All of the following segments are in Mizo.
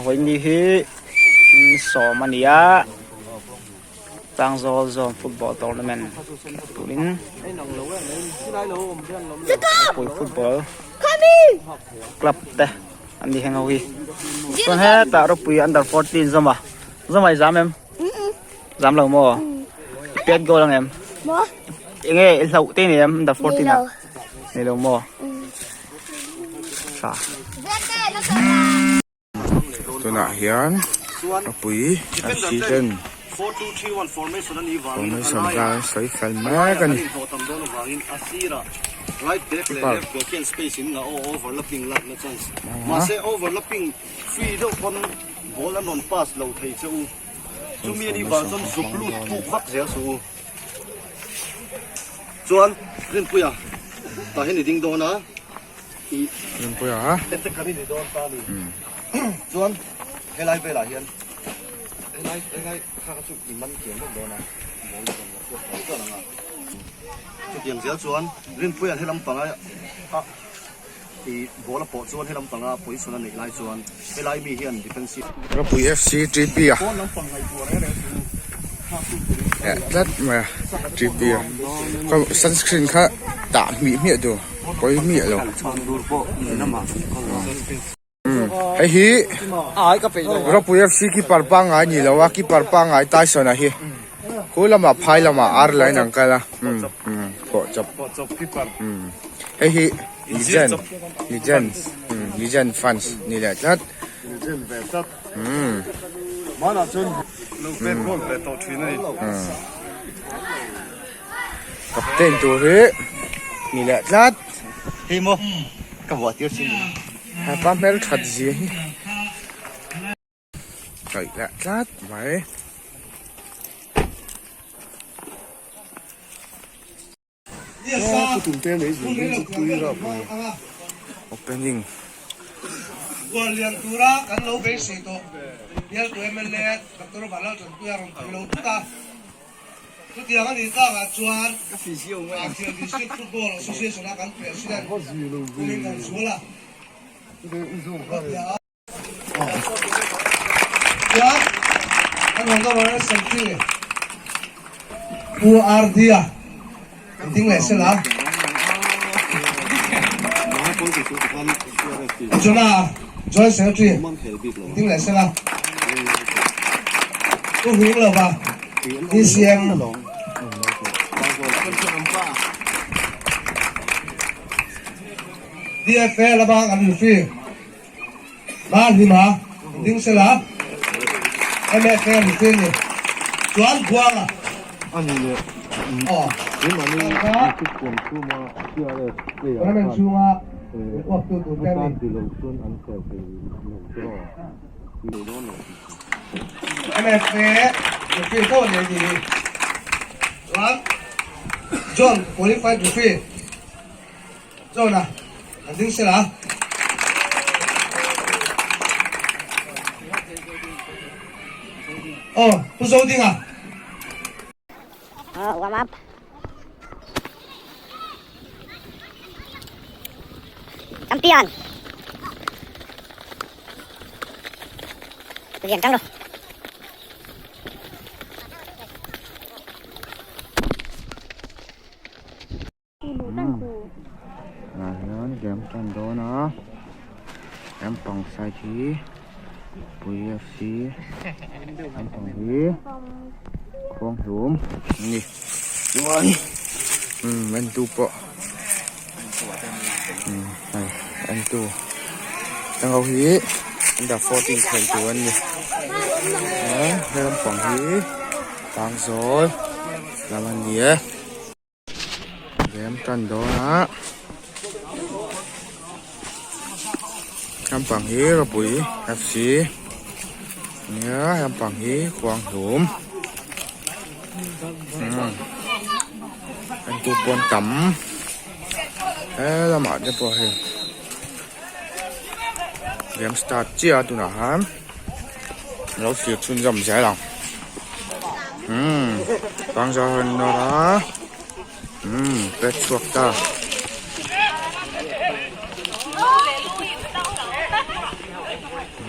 Vawiin hi sawm a ni a Tlangzawl Zone Football Tournament khelh turin Pui Football Club te an ni heng ho hi chuan hetah ropui under 14 zawm a zawm a i zam em zam lo maw i pet goal ang em enge i hlauh te ni em under 14 ah ni lo maw tha. Tunah hian ropui an season formation lai sawi fel mek a ni. Keeper Rinpuia Ropui FC TP a eh tlat mai a TP a sunscreen kha tah hmih hmiah tur pawi hmiah lo. Hei hi Ropui FC keeper pangngai ni lo a keeper pangngai Tyson a hi khu lamah phai lamah ar line an kal a pawh chawp hei hi legend legend legend fans ni leh tlat captain tur hi ni leh tlat. Hepa hmel that zia hi kaih leh tlat mai. Opening. Chutiang a nih tlangah chuan Hnahthial District Football Association a kan President Pu Lingkanzuala a Chuan kan Honorary Secretary Pu RD a an ding leh sela. Jona Joint Secretary an ding leh sela. Pu Hung Lova DCM DFA lama kan referee Ma Hlima an ding sela. MFA referee ni Chuan Buanga aw Tournament chhunga uaptu tur te a ni. MFA referee tho a ni tih hi chuan John qualified referee John a an ding sela. Aw Pu Zodinga. Warm up. Champion. Lian trắng rồi. Ah hian game tan dawn a lampang side hi pui FC lampang hi khuanghlum a ni chuan umm entu pawh umm hei entu heng ho hi under 14 khel tur an ni chuan he lampang hi tlangzawl lam a ni e. Game tan dawn a lampang hi ropui FC nia lampang hi khuanghlum entu pawn tam he lamah te pawh hei game start chiah a tunah khan lo thlir chhunzawm zel ang umm pangzar han nawr a umm pet chhuak ta.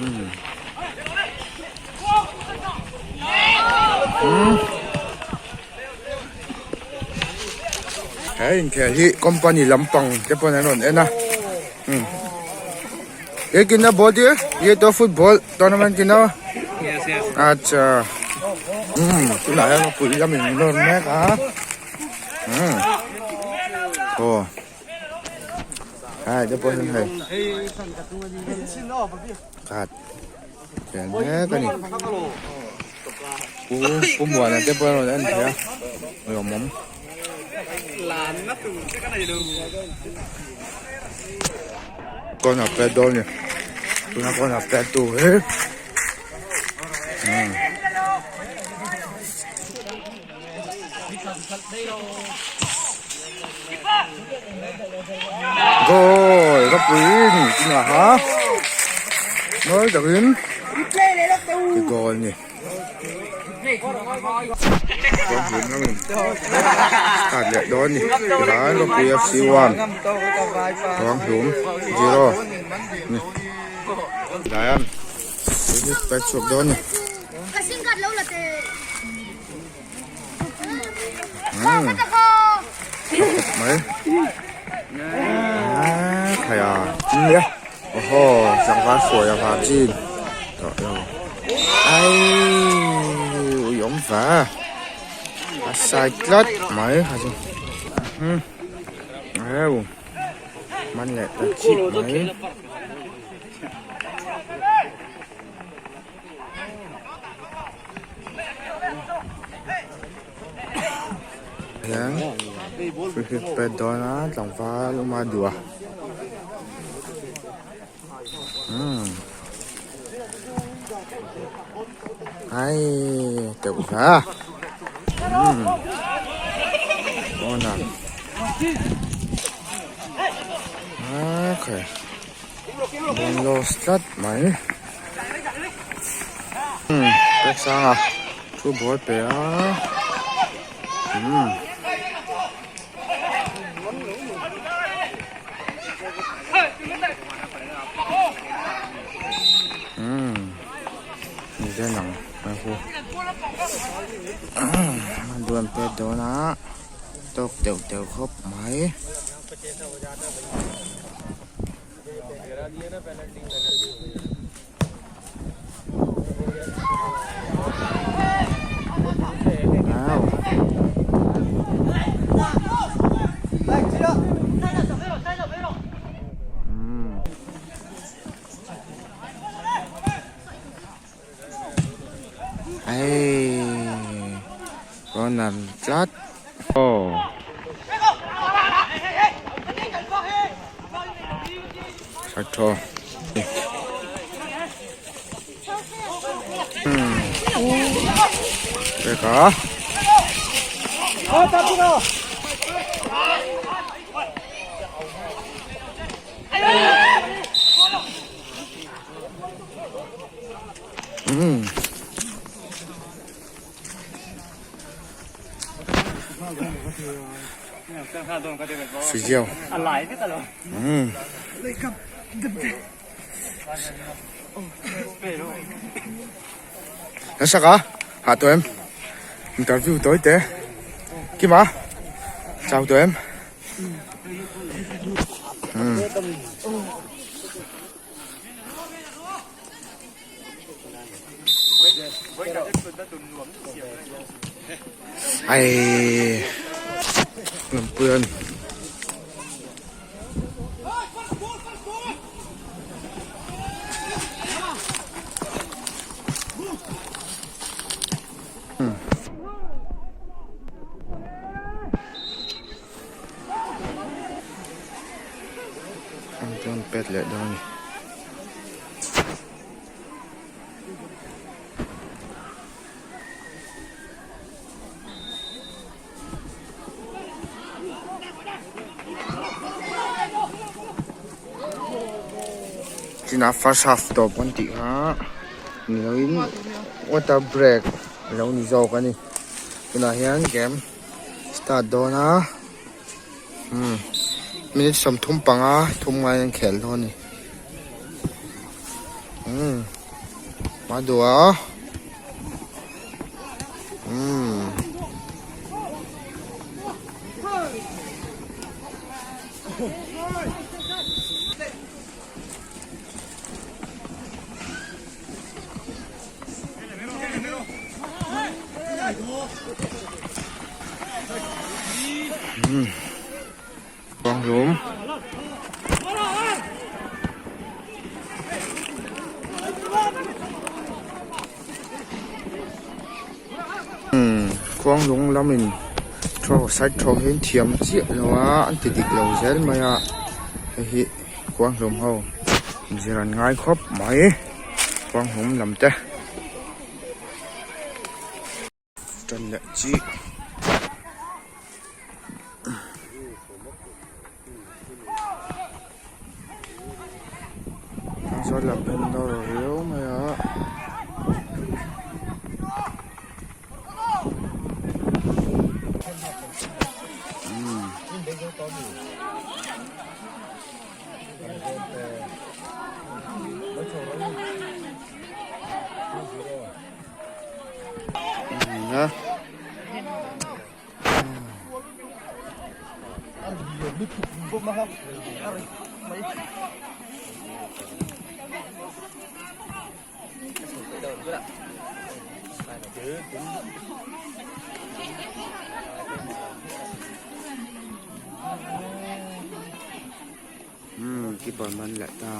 Umm. He inkhel hi company lampang te pawn an rawn en a umm he kina ball te ye to football tournament kina acha umm tunah hian mipui lamin an rawn mek a umm aw hai te pawh hian hei khat. Tel mek a ni pu pu muana te pawh a rawn en thei a lawmawm corner pet dawn a ni tuna corner pet tu hi umm. Goal ropui ni chungah ha mawi takin ti goal ni start leh dawn ni tihian ropui fc 1 ruanghlum 0 ni tihian pet chhuak dawn ni. Mai khai a nia awhaw tlangval hruai a vang chin tawh lo ai ui awm va a sai tlat mai kha chu eu man leh ta chip mai. Hian free kick pet dawn a tlangval awm a duh a umm ai teuh hla umm pawnah ah khai. Bungalow tlat mai umm pek sang a thu ball pe a umm umm ni zen ang mai hu umm a duan pet dawn a tawk deuh deuh khawp mai. Corner tlat aw. Tha tho. Peka. Umm. Physio. Umm. Nasa ka? Ha tawh em? Interview tawi te. Kima? Chau tawh em? Umm. Ai Lampuia a ni. An chuan pet leh dawn a ni. China first half tawp kan tih kha ni loin water break a lo ni zawk a ni tunah hian game start dawn a umm minute 35 thum ngai an khel dawn a ni. Umm hma duh a. Umm. Umm. Khuanghlum. Umm Khuanglung lamin throw side throw hi an thiam chiah lo a an ti dik lo zel mai a hei hi Khuanghlum ho zir an ngai khawp mai Khuanghlum lam te. Tan leh chi Sawn lam phen dawr riau mai a. Umm keeper man leh ta.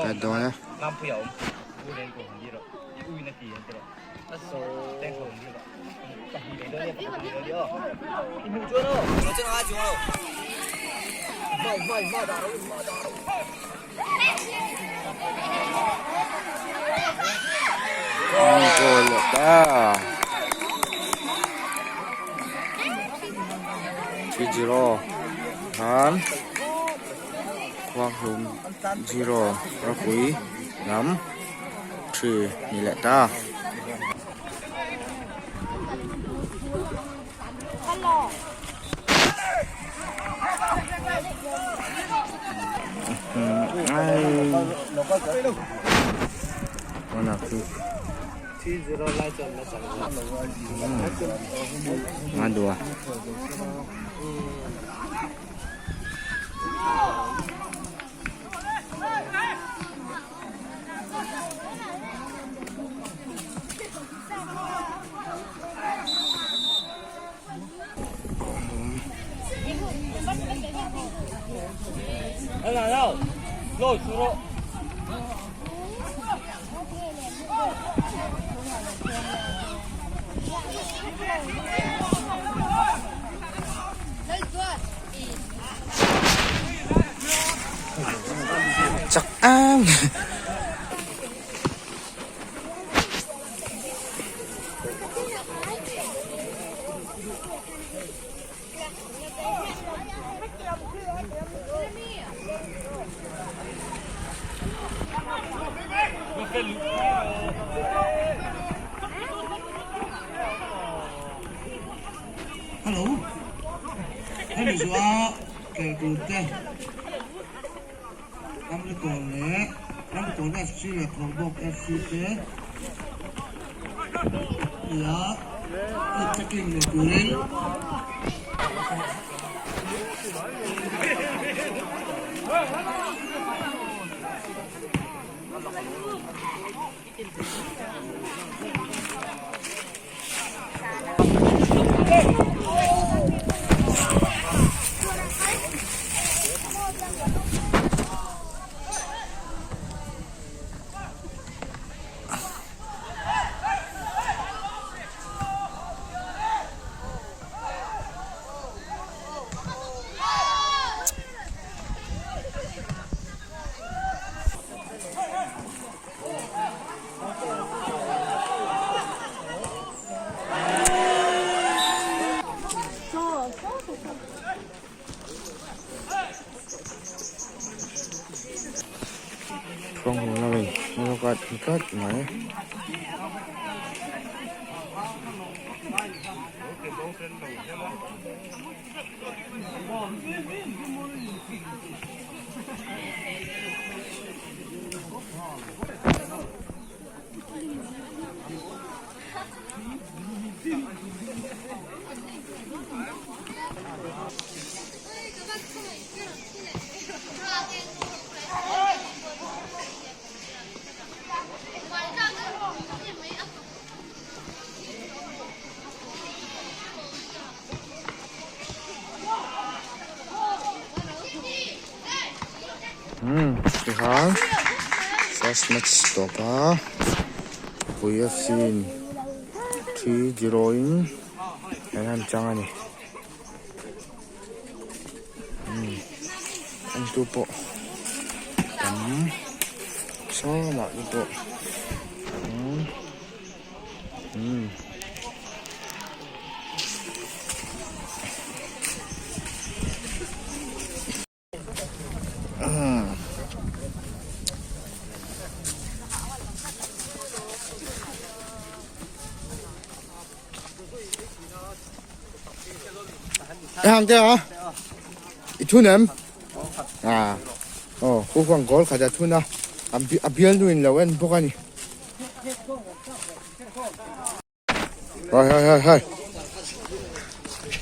Ka dawn a. Goal leh ta. 3-0 khan Khuanghlum 0 ropui lam 3 ni leh ta. Ngan dua. Chak em. Hello hemi zuah kel tur te Ramlikawn leh Ramlikawn FC leh Khawrbawk FC te nia checking nei turin. tlat mai. Umm tikhan first match tawp a pui FC in 3-0 in an han chang a ni. Umm entu pawh tam sawmah te pawh umm umm. Hang te a i thun em à oh khu khuang goal khat a thun a a bial nu in lo en bawk a ni Hai hai hai hai.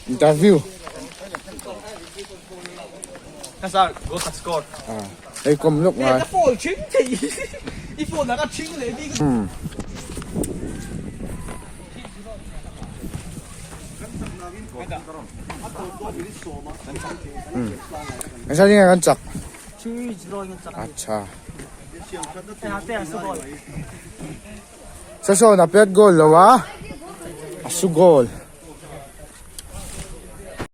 Interview. Kasa goal khat score. À, hei kom luk ngai. Ka phone ching thei. I phone ah ka ching leh bik. Hmm. Hmm. Ang sa dinga kan chak. Acha. Sa sawn a pet goal lo a, a su goal.